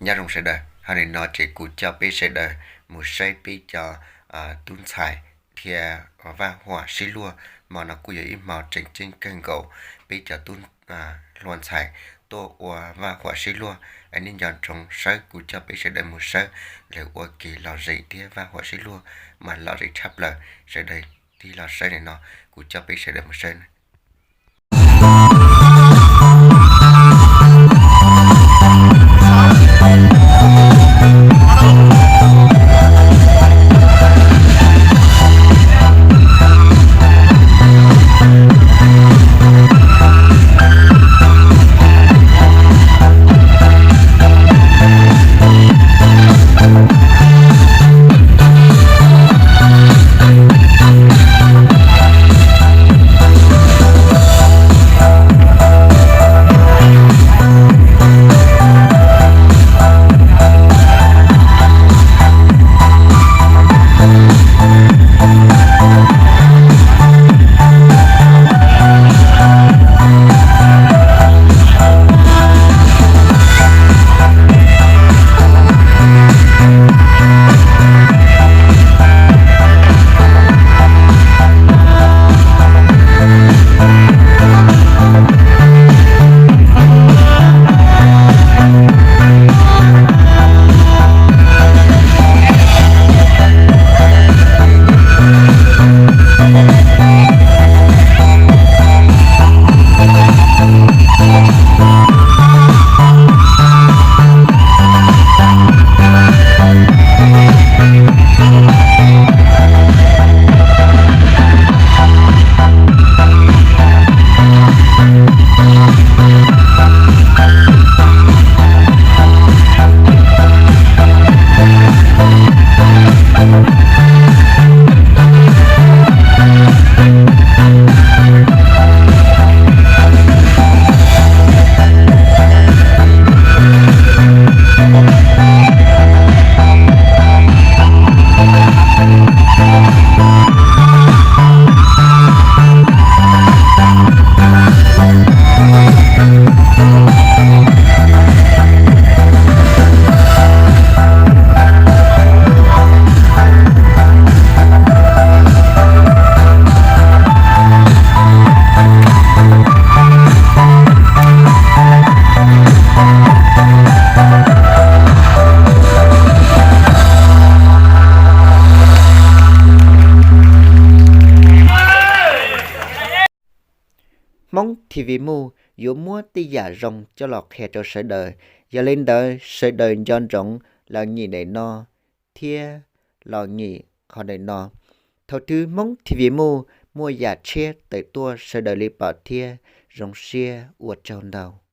Nyob zoo sawv daws, hmo no ces kuv coj peb sawv daws mus saib peb cov tub ntxhais thiab vaj huam sib luag. Hmo no kuj yog ib hmo tseem ceeb kawg nkaus, peb cov tub hluas ntxhais tuaj ua vaj huam sib luag. Nej nco ntsoov saib, kuv coj peb sawv daws mus saib lawv ua kev lom zem thiab vaj huam sib luag mas lom zem tshaj plaws. Sawv daws tig los saib no, kuv coj peb sawv daws mus saib. Hmoob TV Move yuav muab tej yam zoo coj los qhia rau sawv daws. Yog li ntawd sawv daws nco ntsoov los nyim daim no thiab los nyim qhov daim no. Thaum twg Hmoob TV Move muaj yam tshiab tawm tuaj sawv daws li pom thiab. Zoo siab, ua tsaug ntau.